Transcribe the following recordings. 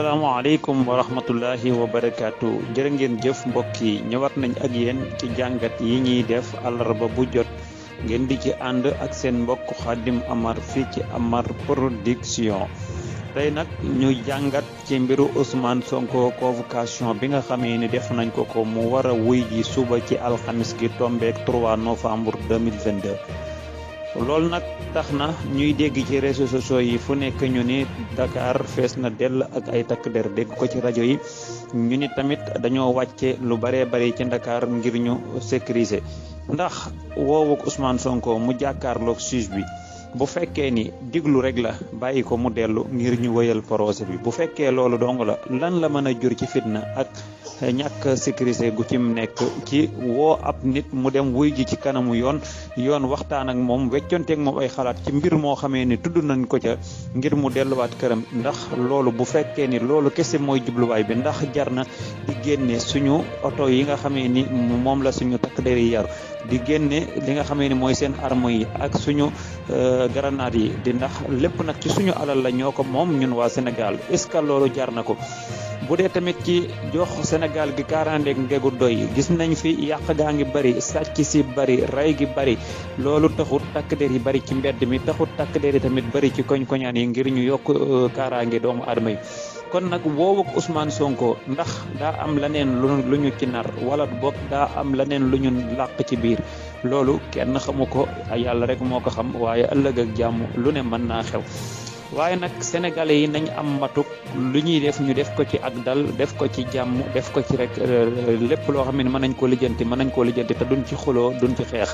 asalaamaaleykum wa rahmatullahi wa barakaatu jërë ngeen jëf mbokk yi ñëwaat nañ ak yéen ci jàngat yi ñuy def àllarba bu jot ngeen di ci ànd ak seen mbokk Khadim Amar fii ci Amar Production. tey nag ñu jàngat ci mbiru Ousmane Sonko convocation bi nga xamee ni def nañ ko mu war a wuy ji suba ci alxamis gi tombeek 3 novembre 2022. loolu nag tax na ñuy dégg ci réseaux sociaux yi fu nekk ñu ni Dakar fees na dell ak ay takk der dégg ko ci rajo yi ñu ni tamit dañoo wàcce lu baree bari ci Dakar ngir ñu sécuriser ndax woowuk Ousmane Sonko mu jàkkaarloog juge bi bu fekkee ni diglu rek la bàyyi ko mu dellu ngir ñu wëyal procès bi bu fekkee loolu dong la lan la mën a jur ci fitna ak ñàkk sécurité gu ci nekk ci woo ab nit mu dem wuy ji ci kanamu yoon waxtaan ak moom wecconteeg moom ay xalaat ci mbir moo xamee ni tudd nañ ko ca ngir mu delluwaat këram ndax loolu bu fekkee ni loolu kese mooy jubluwaay bi ndax jar na di génne suñu oto yi nga xamee ni moom la suñu takk der yi yar di génne li nga xamee ni mooy seen arme yi ak suñu grenade yi di ndax lépp nag ci suñu alal la ñoo ko moom ñun waa Sénégal est-ce que loolu jar na ko bu dee tamit ci jox Sénégal gi kaaraangeeg ngegu doy gis nañ fi yàq gaa ngi bari sàcc si bari ray gi bari loolu taxut takk der yi bari ci mbedd mi taxut takk der yi tamit bari ci koñ-koñaan yi ngir ñu yokk kaaraange doomu aadama yi kon nag woowuk Ousmane Sonko ndax daa am leneen lu ñu ci nar wala boog daa am leneen lu ñu làq ci biir loolu kenn xamu ko yàlla rek moo ko xam waaye ëllëg ak jàmm lu ne mën naa xew waaye nag sénégalais yi nañ am matuk lu ñuy def ñu def ko ci ak dal def ko ci jàmm def ko ci rek lépp loo xam ne mën nañ koo lijjanti te duñ ci xuloo duñ ci xeex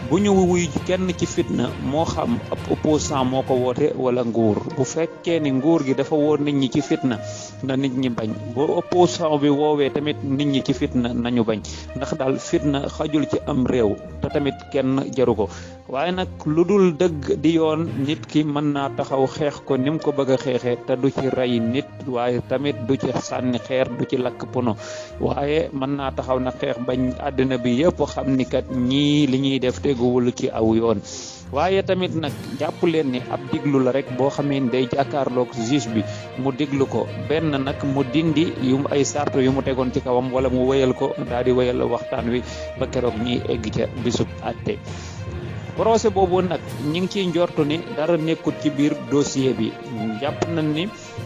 bu ñu wuy kenn ci fitna moo xam ab opposant moo ko woote wala nguur bu fekkee ni nguur gi dafa woo nit ñi ci fitna na nit ñi bañ bu opposant bi woowee tamit nit ñi ci fitna nañu bañ ndax daal fitna xajul ci am réew te tamit kenn jaru ko waaye nag lu dul dëgg di yoon nit ki mën naa taxaw xeex ko ni mu ko bëgg a xeexee te du ci rey nit waaye tamit du ci sànni xeer du ci lakk pono waaye mën naa taxaw na xeex bañ àddina bi yëpp xam ni kat ñii li ñuy def teguwul ci aw yoon waaye tamit nag jàpp leen ni ab diglu la rek boo xamee ni day jàkkaarloog juge bi mu diglu ko benn nag mu dindi yu ay sartu yu mu tegoon ci kawam wala mu wëyal ko daal di wëyal waxtaan wi ba keroog ñiy egg ca bisub àtte procès boobu nag ñi ngi ciy njortu ni dara nekkut ci biir dossier bi jàpp nañ ni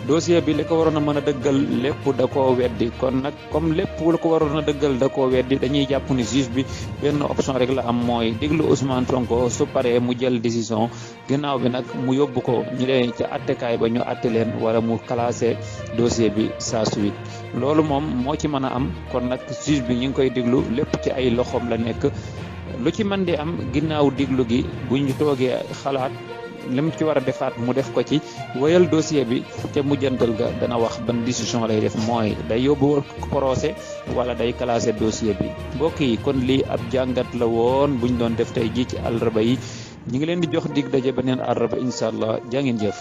dossier bi li ko waroon a mën a dëggal lépp da koo weddi kon nag comme lépp lu ko waroon a dëggal da koo weddi dañuy jàpp ni juge bi benn option rek la am mooy déglu Ousmane Sonko su paree mu jël décision ginnaaw bi nag mu yóbbu ko ñu leen ca attekaay ba ñu atte leen wala mu classé dossier bi saa suite loolu moom moo ci mën a am kon nag juge bi ñu ngi koy déglu lépp ci ay loxoom la nekk lu ci mën di am ginnaaw diglu gi bu ñu toogee xalaat lim ci war a defaat mu def ko ci wéyal dossier bi te mujjantal ga dana wax ban décision lay def mooy day yóbbu procès wala day classé dossier bi mbokk yi kon lii ab jàngat la woon buñ doon def tey ji ci àllarba yi ñu ngi leen di jox dig daje beneen àllarba incha allah jaa ngeen jëf